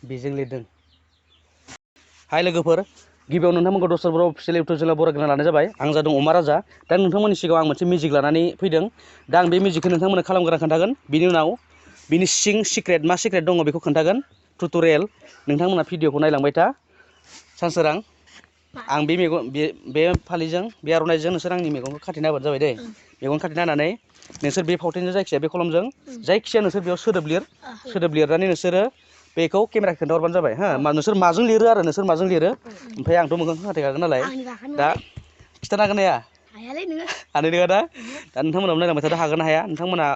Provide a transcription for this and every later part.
बेजों लिरदों। हाय लोगोफोर, गिबियाव नोंथांमोनखौ दस्रा बर' अफिसियेल इउटुब चेनेलाव बरायग्रोना लानाय जाबाय। आं जादों अमा राजा। दा नोंथांमोननि सिगाङाव आं मोनसे मिउजिक लानानै फैदों। दा आं बे मिउजिकखौ नोंथांमोननो खालामग्रा खोन्थागोन। बिनि उनाव बिनि सिक्रेट मा सिक्रेट दङ बेखौ खोन्थागोन। टुटरियेल नोंथांमोना भिडिअखौ नायलांबाय था। सानसोरां आं बे फालिजों बे आर'नाइजों नोंसोर आंनि मेगनखौ खाथेना होबानो जाबाय दै। मेगन खाथेना होनानै नोंसोर बे फावथेनजों जायखिजाया बे कलमजों जायखिजाया नोंसोर बेयाव सोदोब लिरनानै नोंसोरो बेखौ केमेरा खोन्थाहरबानो जाबाय हा। नोंसोर माजों लिरो आरो नोंसोर माजों लिरो। ओमफ्राय आंथ' मोखांखौ खाथेखागोन नालाय दा खिथानो हागोन ना हाया? हानाय नङा दा नोंथांमोनाबो नायलांबाय थादो हागोन ना हाया। नोंथांमोना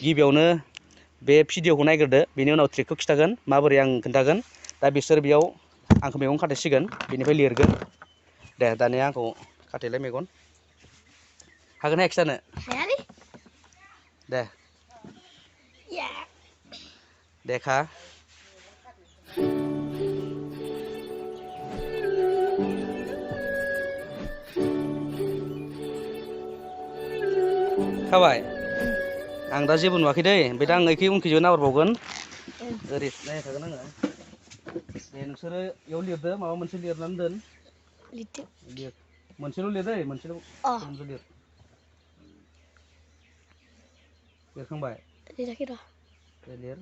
गिबियावनो बे भिडिअखौ नायग्रोदो, बेनि उनाव ट्रिकखौ खिथागोन माबोरै आं खोन्थागोन। दा बिसोर बेयाव आंखौ मेगन खाथेसिगोन, बेनिफ्राय लिरगोन। दे दानिया आंखौ खाथेलाय मेगन। हागोन ना हाया खिथानो? हायालै। दे देखा। खाबाय? आं दा जेबो नुवाखै दै। ओमफ्राय दा आं ओइखै उनखैजों नाहरबावगोन। ओरै नायबाय थागोन आङो। दे नोंसोरो बेयाव लिरदो, माबा मोनसे लिरनानै दोन। लिर मोनसेल' लिर दै, मोनसेल' कलमजों लिर। लिरखांबाय? लिराखै र'। दे लिर।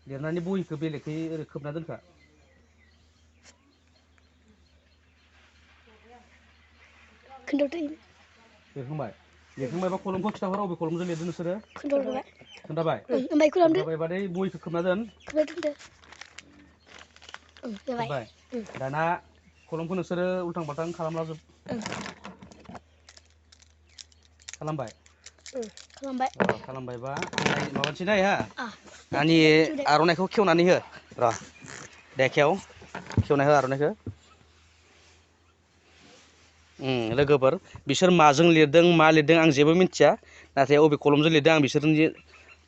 लिरनानै बहिखौ बेलेगखै ओरै खोबना दोनखा। लिरखांबाय? लिरखांबायबा कलमखौ खिथाहर, अबे कलमजों लिरदों नोंसोरो? खोन्थाबाय? खोन्थाबायबा बहिखौ खोबना दोन। खोब्बाय? दाना कलमखौ नोंसोरो उल्थां फाल्थां खालामला जोब। खालामबाय? खालामबायबा आं माबानोसै दै हा। आंनि आर'नाइखौ खेवनानै हो र'। दे खेव, खेवना हो आर'नाइखौ। लोगोफोर, बिसोर माजों लिरदों मा लिरदों आं जेबो मिथिया। नाथाय अबे कलमजों लिरदों आं बिसोरनि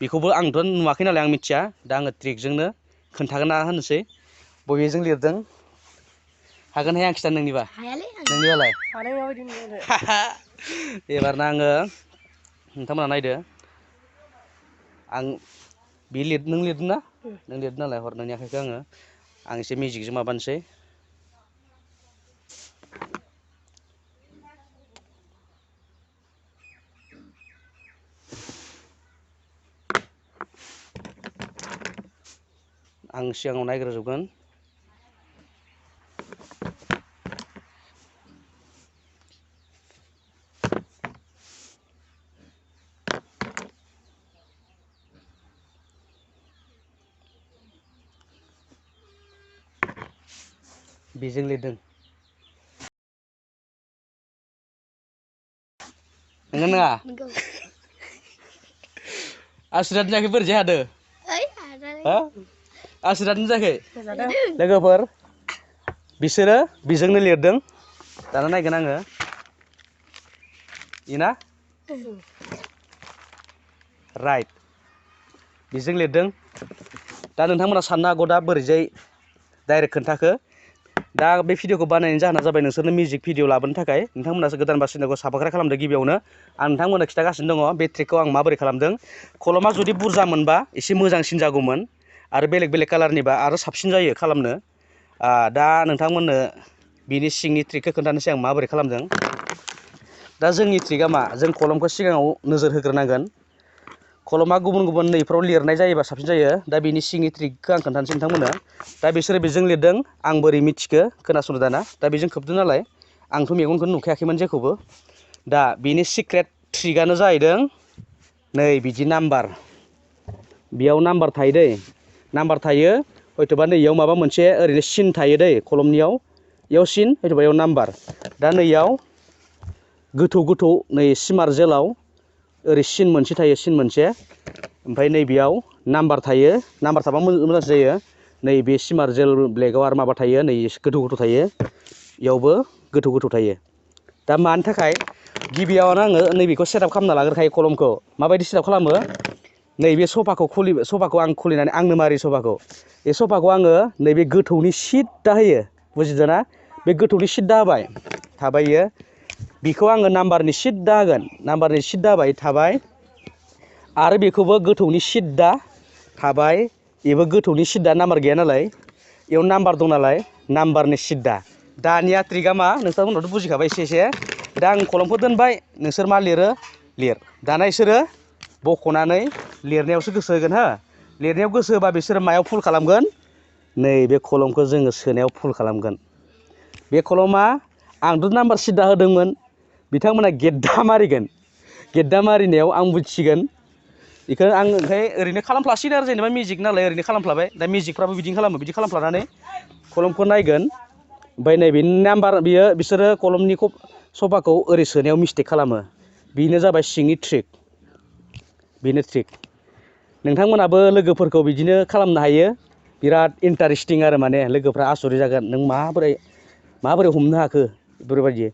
बेखौबो आंथ' नुवाखै नालाय आं मिथिया। दा आङो ट्रिकजोंनो खोन्थागोना होनोसै बबेजों लिरदों। हागोन ना हाया आं खिथानो नोंनिबा? हायालै। नोंनिबालाय? हानाय नङा बायदि मोनदों। एबारना आङो, नोंथांमोना नायदो। आं नों लिरदों ना? नों लिरदों नालाय हर नोंनि आखाइखौ आं एसे मिउजिकजों माबानोसै। आं सिगाङाव नायग्रोजोबगोन। बेजों लिरदों। नंगौ नङा? आसिरात जायाखै बोरैजाय हादों? आसिरातनि जायाखै? लोगोफोर, बिसोरो बेजोंनो लिरदों। दाना नायगोन आङो। इना? राइट। बेजों लिरदों। दा नोंथांमोना साननो हागौ दा बोरैजाय डाइरेक्ट खोन्थाखो। दा बे भिडिअखौ बानायनायनि जाहोना जाबाय नोंसोरनो मिउजिक भिडिअ लाबोनो थाखाय। नोंथांमोनासो गोदान बासिनायखौ साबायखर खालामदो गिबियावनो। आं नोंथांमोननो खिन्थागासिनो दङ बे ट्रिकखौ आं माबोरै खालामदों। कलमा जुदि बुरजा मोनबा एसे मोजांसिन जागौमोन, आरो बेलेग बेलेग कालारनिबा आरो साबसिन जायो खालामनो। दा नोंथांमोननो बिनि सिंनि ट्रिकखौ खोन्थानोसै आं माबोरै खालामदों। दा जोंनि ट्रिकआ मा? जों कलमखौ सिगाङाव नोजोर होग्रोनांगोन। कलमा गुबुन गुबुन नैफ्राव लिरनाय जायोबा साबसिन जायो। दा बिनि सिंनि ट्रिकखौ आं खोन्थानोसै नोंथांमोननो। दा बिसोरो बेजों लिरदों, आं बोरै मिथिखो खोनासंदो दाना। दा बेजों खोबदों नालाय आंथ' मेगनखौनो नुखायाखैमोन जेखौबो। दा बिनि सिक्रेट ट्रिकआनो जाहैदों नै बिदि नाम्बार। बेयाव नाम्बार थायो दै। नाम्बार थायो, हयथ'बा नैयाव माबा मोनसे ओरैनो सिन थायो दै कलमनियाव। इयाव सिन, हयथ'बा इयाव नाम्बार। दा नैयाव गोथौ गोथौ नै सिमारजेलाव ओरै सिन मोनसे थायो, सिन मोनसे। ओमफ्राय नैबेयाव नाम्बार थायो। नाम्बार थाबा मोजांसिन जायो। नैबे सिमारजेल ब्लेकआव आरो माबा थायो, नै गोथौ गोथौ थायो। इयावबो गोथौ गोथौ थायो। दा मानि थाखाय? गिबियावनो आङो नैबेखौ सेटआप खालामना लाग्रोखायो कलमखौ। माबायदि सेटआप खालामो? नैबे सफाखौ आं खुलिनानै आंनो मारियो सफाखौ। बे सफाखौ आङो नैबे गोथौनि सिद्दा होयो। बुजिदों ना? बे गोथौनि सिद्दा होबाय थाबाय इयो। बिखौ आङो नाम्बारनि सिद्दा होगोन। नाम्बारनि सिद्दा होबाय थाबाय। आरो बेखौबो गोथौनि सिद्दा थाबाय। बेबो गोथौनि सिद्दा नाम्बार गैया नालाय बेयाव नाम्बार दं नालाय नाम्बारनि सिद्दा दानिया ट्रिकआ मा नोंथांमोनहाथ' बुजिखाबाय एसे दा आं कलमखौ दोनबाय नोंसोर मा लिरो लिर दाना बिसोरो बख'नानै लिरनायावसो गोसो होगोन हो लिरनायाव गोसो होबा बिसोरो मायाव फुल खालामगोन नैबे कलमखौ जोङो सोनायाव फुल खालामगोन बे कलमा आंथ' नाम्बार सिद्दा होदोंमोन बिथांमोना गेद्दा मारिगोन गेद्दा मारिनायाव आं बुजिसिगोन बेखौ आं ओमफ्राय ओरैनो खालामफ्लासिगोन आरो जेनेबा मिउजिक नालाय ओरैनो खालामफ्लाबाय दा मिउजिकफ्राबो बिदिनो खालामो बिदि खालामफ्लानानै कलमखौ नायगोन ओमफ्राय नैबे नाम्बार बिसोरो कलमनि सफाखौ ओरै सोनायाव मिस्टेक खालामो बेनो जाबाय सिंनि ट्रिक बेनो ट्रिक नोंथांमोनाबो लोगोफोरखौ बिदिनो खालामनो हायो बिराद इन्टारेस्टिं आरो माने लोगोफ्रा आसरित जागोन नों माबोरै हमनो हाखो बेफोरबायदि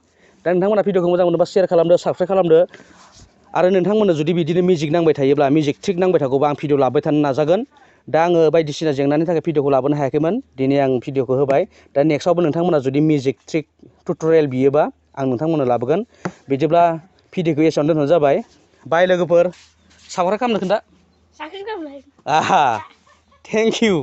दा नोंथांमोना भिडिअखौ मोजां मोनोबा शेयार खालामदो साबस्क्राइब खालामदो आरो नोंथांमोननो जुदि बिदिनो मिउजिक नांबाय थायोब्ला मिउजिक ट्रिक नांबाय थागौबा आं भिडिअ लाबाय थानो नाजागोन दा आङो बायदिसिना जेंनानि थाखाय भिडिअखौ लाबोनो हायाखैमोन दिनै आं भिडिअखौ होबाय दा नेक्स्टआवबो नोंथांमोना जुदि मिउजिक ट्रिक टुटरियेल बियोबा आं नोंथांमोननो लाबोगोन बिदिब्ला भिडिअखौ एसेयावनो दोनथ'नाय जाबाय बाय लोगोफोर साबस्क्राइब खालामनो खोन्था थेंक इउ